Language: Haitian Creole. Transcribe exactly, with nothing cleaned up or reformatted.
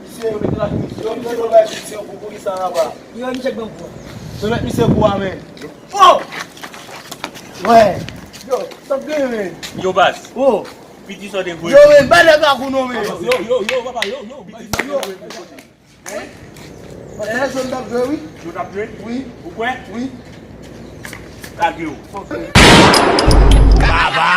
Misye, yo, misye, yo, bay misye kou, poukisa la pa? Yo, misye k ban kou. Yo, met misye kou a, men. Oh! Wè. Yo, sa k genyen, men? Yo, baz. Oh. Piti sa w te voye. Yo, men, bay nèg la kou non, men. Yo, yo, yo, papa, yo, yo, piti sa w te voye pou kote. Hein? Patnè, jwe m t ap jwe, wi. Jwe w t ap jwe? Wi. Ou kwè? Wi. Lage w. Ok. Baba.